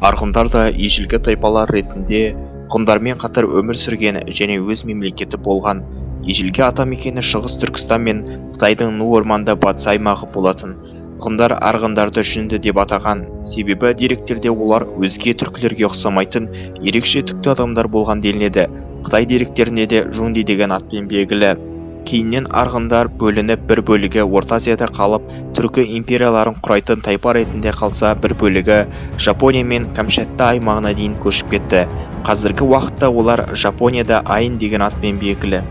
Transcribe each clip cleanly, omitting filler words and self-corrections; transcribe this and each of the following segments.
Арғындар да ежелгі тайпалар ретінде ғұндармен қатар өмір сүрген және өз мемлекеті болған. Ежелгі атамекені Шығыс Түркістан мен Қытайдың Ну орманды батыс аймағы болатын. Ғұндар арғындарды жүнді деп атаған, себебі деректерде олар өзге түркілерге ұқсамайтын ерекше түкті адамдар болған делінеді. Қытай деректерінде де жунди деген атпен белгілі. Кейіннен арғындар бөлініп, бір бөлігі Орта Азияда қалып, түркі империяларын құрайтын тайпа ретінде қалса, бір бөлігі Жапония мен Камчатка аймағына дейін көшіп кетті. Қазіргі уақытта олар Жапонияда айн деген атпен белгілі.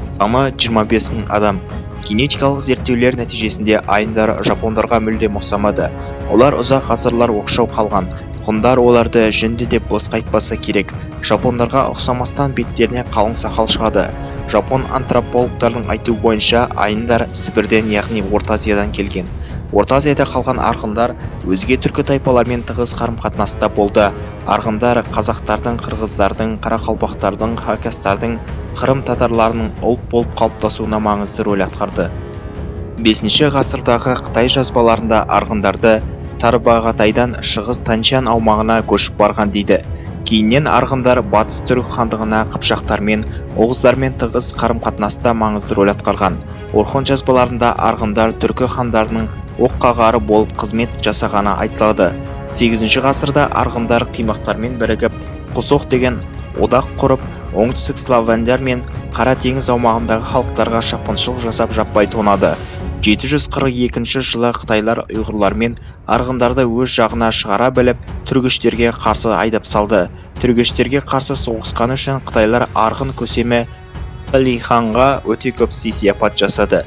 Саны 25 мың адам. Генетикалық зерттеулер нәтижесінде айндар жапондарға мүлдем ұқсамады. Олар ұзақ ғасырлар оқшау қалған. Ғұндар оларды жүнді деп босқа айтпаса керек. Жапондарға ұқсамастан, беттеріне қалың сақал шығады. Жапон антропологтардың айтуы бойынша, айндар Сібірден, яғни Орта Азиядан келген. Орта Азияда қалған арғындар өзге түркі тайпалармен тығыз қарым-қатынаста болды. Арғындар қазақтардың, қырғыздардың, қарақалпақтардың, хакастардың, қырым татарларының ұлт болып қалыптасуына маңызды рөл атқарды. Бесінші ғасырдағы қытай жазбаларында арғындарды Тарбағатайдан шығыс Танчан аумағына көшіп барған дейді. Кейіннен арғындар Батыс Түрік хандығына қыпшақтармен, оғыздармен тығыз қарым-қатынаста маңызды рөл атқарған. Орхон жазбаларында арғындар түркі хандарының оққағары болып қызмет жасағаны айтылады. 8 ғасырда арғындар қимақтармен бірігіп, Қосоқ деген одақ құрып, оңтүстік славяндар мен Қара теңіз аумағындағы халықтарға шапқыншылық жасап, жаппай тонады. 742 жылы қытайлар ұйғырлар мен арғындарды өз жағына шығара біліп, түргіштерге қарсы айдап салды. Түргіштерге қарсы соғысқаны үшін қытайлар арғын көсемі Ханға өте көп сый-сияпат жасады.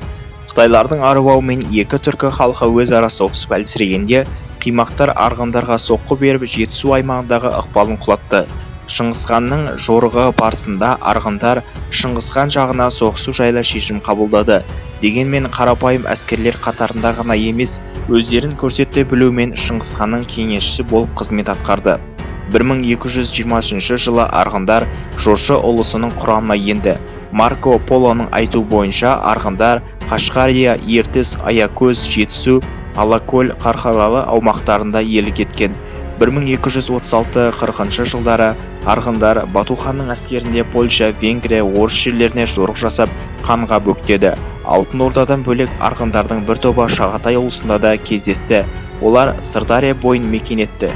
Қытайлардың арбауымен екі түркі халқы өзара соғысып әлсірегенде, қимақтар арғындарға соққы беріп, Жетісу аймағындағы ықпалын құлатты. Шыңғысханның жорығы барысында арғындар Шыңғысхан жағына соғысу жайлы шешім қабылдады. Дегенмен қарапайым әскерлер қатарында ғана емес, өздерін көрсете білумен Шыңғысханның кеңесшісі болып қызмет атқарды. 1223 жылы арғындар Жошы ұлысының құрамына енді. Марко Полоның айтуы бойынша, арғындар Қашқария, Ертіс, Аякөз, Жетісу, Алакөл, Қарқаралы аумақтарында иелік еткен. 1236-40 жылдары арғындар Бату ханның әскерінде Польша, Венгрия, орыс жерлеріне жорық жасап, қанға бөктеді. Алтын Ордадан бөлек, арғындардың бір тобы Шағатай ұлысында да кездесті. Олар Сырдария бойын мекен етті.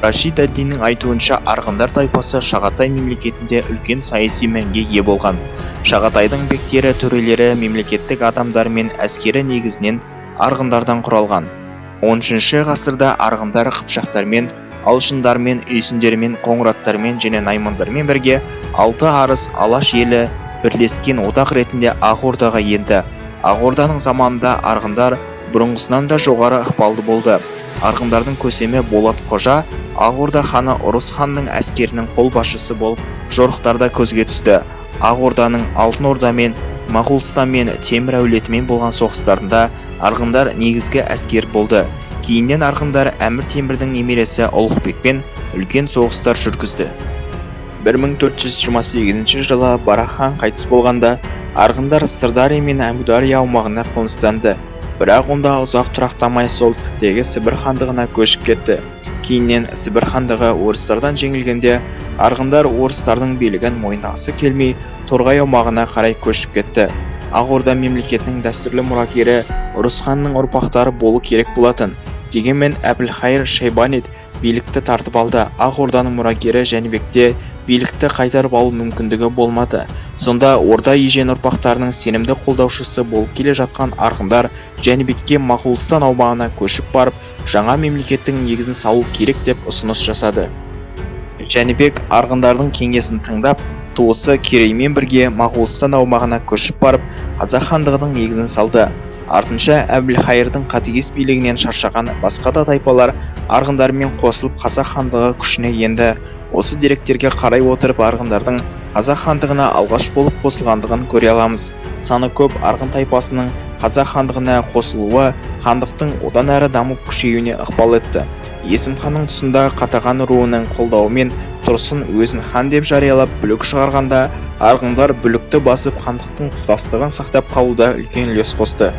Рашид ад-Диннің айтуынша, арғындар тайпасы Шағатай мемлекетінде үлкен саяси мәнге ие болған. Шағатайдың бектері, төрелері, мемлекеттік адамдары мен әскері негізінен арғындардан құралған. 13 ғасырда арғындар қыпшақтармен, алшындармен, үйсіндермен, қоңыраттармен және наймандармен бірге Алты Арыс, Алаш елі бірлескен одақ ретінде Ақ Ордаға енді. Ақ Орданың заманында арғындар бұрынғысынан да жоғары ықпалды болды. Арғындардың көсемі Болат Қожа Ақ Орда ханы Ұрыс ханның әскерінің қолбасшысы болып жорықтарда көзге түсті. Ақ Орданың Алтын Ордамен, Моғолстанмен, Темір әулетімен болған соғыстарында арғындар негізгі әскер болды. Кейіннен арғындар Әмір Темірдің немересі Ұлықбекпен үлкен соғыстар жүргізді. 1428 жылы Барақ хан қайтыс болғанда, арғындар Сырдария мен Әмудария аумағына қоныстанды, бірақ онда ұзақ тұрақтамай, солтүстіктегі Сібір хандығына көшіп кетті. Кейіннен Сібір хандығы орыстардан жеңілгенде, арғындар орыстардың билігін мойындағысы келмей, Торғай аумағына қарай көшіп кетті. Ақ Орда мемлекетінің дәстүрлі мұрагері Ұрыс ханның ұрпақтары болу керек болатын. Дегенмен Әбілхайыр Шайбанид билікті тартып алды. Ақ Орданың мұрагері Жәнібекте билікті қайтарып алу мүмкіндігі болмады. Сонда Орда ежен ұрпақтарының сенімді қолдаушысы болып келе жатқан арғындар Жәнібекке Моғолстан аумағына көшіп барып, жаңа мемлекеттің негізін салу керек деп ұсыныс жасады. Жәнібек арғындардың кеңесін тыңдап, туысы Кереймен бірге Моғолстан аумағына көшіп барып, Қазақ хандығының негізін салды. Артынша Әбілхайырдың қатыгез билігінен шаршаған басқа да тайпалар арғындармен қосылып, Қазақ хандығы күшіне енді. Осы деректерге қарай отырып, арғындардың Қазақ хандығына алғаш болып қосылғандығын көре аламыз. Саны көп арғын тайпасының Қазақ хандығына қосылуы хандықтың одан әрі дамып, күшеюіне ықпал етті. Есім ханның тұсында Қатаған руының қолдауымен Тұрсын өзін хан деп жариялап, бүлік шығарғанда, арғындар бүлікті басып, хандықтың тұтастығын сақтап қалуда үлкен үлес қосты.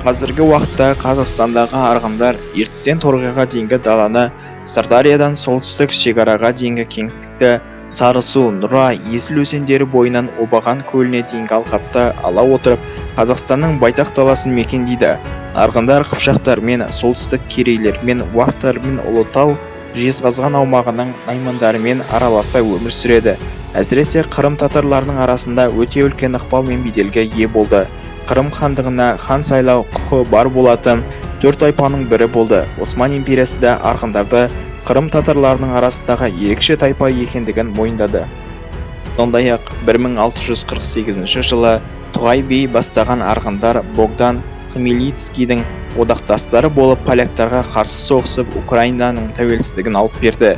Қазіргі уақытта Қазақстандағы арғындар Ертістен Торғайға дейінгі даланы, Сырдариядан солтүстік шекараға дейінгі кеңістікті, Сарысу, Нұра, Есіл өзендері бойынан Обаған көліне дейінгі алқапты ала отырып, Қазақстанның байтақ даласын мекендейді. Арғындар қыпшақтармен, солтүстік керейлермен, уақтармен, Ұлытау, Жезқазған аумағының наймандарымен араласа өмір сүреді. Әсіресе Қырым татарларының арасында өте үлкен ықпал мен беделге ие болды. Қырым хандығына хан сайлау құқы бар болатын төрт тайпаның бірі болды. Осман империясы да арғындарды Қырым татарларының арасындағы ерекше тайпа екендігін мойындады. Сондай-ақ 1648 жылы Тоғай би бастаған арғындар Богдан Хмельницкийдің одақтастары болып, поляктарға қарсы соғысып, Украинаның тәуелсіздігін алып берді.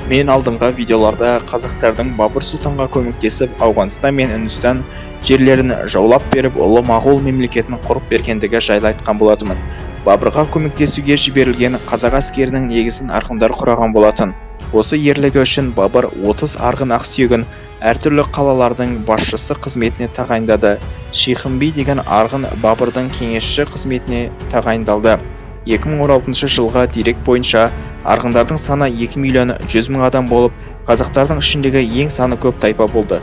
Мен алдыңғы видеоларда қазақтардың Бабыр сұлтанға көмектесіп, Ауғанстан мен Үндістан жерлерін жаулап беріп, ұлы Моғол мемлекетін құрып бергендігі жайлы айтқан болатынмын. Бабырға көмектесуге жіберілген қазақ әскерінің негізін арғындар құраған болатын. Осы ерлігі үшін Бабыр 30 арғын ақсүйегін әртүрлі қалалардың басшысы қызметіне тағайындады. Шиқым би деген арғын Бабырдың кеңесші қызметіне тағайындалды. 2016 жылғы дерек бойынша арғындардың саны 2 миллион 100 мың адам болып, қазақтардың ішіндегі ең саны көп тайпа болды.